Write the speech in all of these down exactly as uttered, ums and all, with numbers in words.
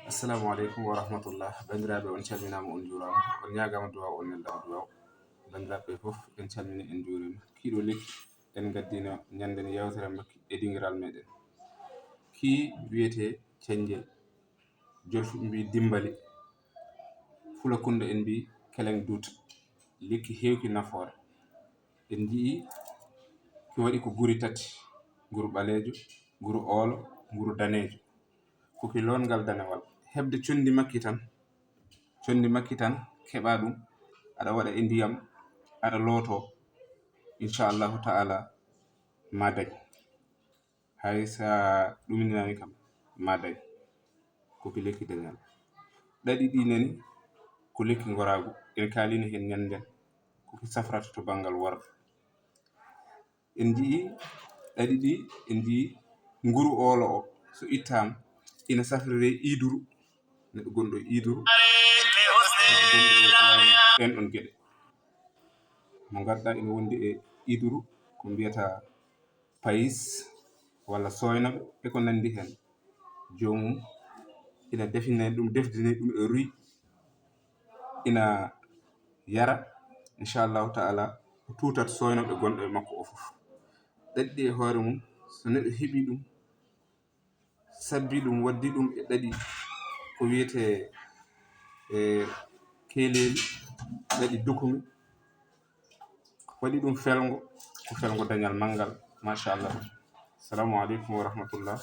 Assalamu aleykum wa rahmatullah. Banndiraaɓe, on calminaama, on njuuraama, on ñaagaama duwaaw, on neldaama duwaaw. Banndiraaɓe fof, en calmini, en njuuriima. Kiiɗo lekki, en ngaddino ñande ne yewtere makki e dingiral meɗen. Kii wiyetee cenjel. Jolfuɓe mbii dimbali. Fulakunde en mbii keleng duuta. Lekki heewki nafoore. En njii ki waɗi ko guri tati, nguru ɓaleejo, nguru oolo, nguru daneejo. Ko ki loongal danewal. Heɓde conndi makki tan, conndi makki tan, keɓa ɗum, aɗa waɗa e ndiyam, aɗa looto, inchallahu taala, ma dañ. Hay sa ɗuminani kam, ma dañ. Ko ki lekki dañal. Ɗaɗi ɗi nani, ko lekki ngoraagu. En kaalini heen ñannden, ko ki safrata to banngal worɓe. En njii ɗaɗi ɗi, en njii nguru oolo o, so ittaama, ina safriree iiduru, neɗɗo gonɗo e iiduru, neɗɗo gonɗo e ɗeen ɗoon geɗe. Mo ngarɗaa ina wondi e iiduru, ko mbiyata payis walla sooynaɓe e ko nanndi heen. Joomum ina defina ɗum, defdina ɗum e ruy, ina yara, inchallahu taala, o tuutat sooynaɓe gonɗo e makko o fof. Ɗaɗi ɗi e hoore mum, so neɗɗo heɓi ɗum, sabbi ɗum, waddi ɗum e ɗaɗi ko wiyetee e keeleeli, ɗaɗi dukumi, waɗi ɗum felngo, ko felngo dañal manngal, machallah. Salamu aleykum wa rahmatullah.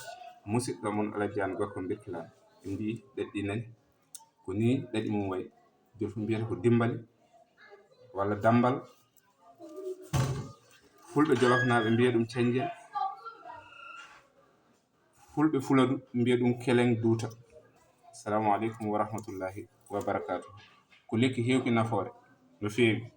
Musidɗo mon Alhaji An Gorko Birkilane. En mbii ɗaɗi nani, ko nii ɗaɗi mum wayi. Jolfu mbiyata ko dimbali walla dambal. Fulɓe Jolofnaaɓe mbiya ɗum cenjel. Fulɓe Fuladu mbiya ɗum keleng duuta. Assalamu aleykum wa rahmatullahi wa barakaatu. Ko lekki heewki nafoore no feewi.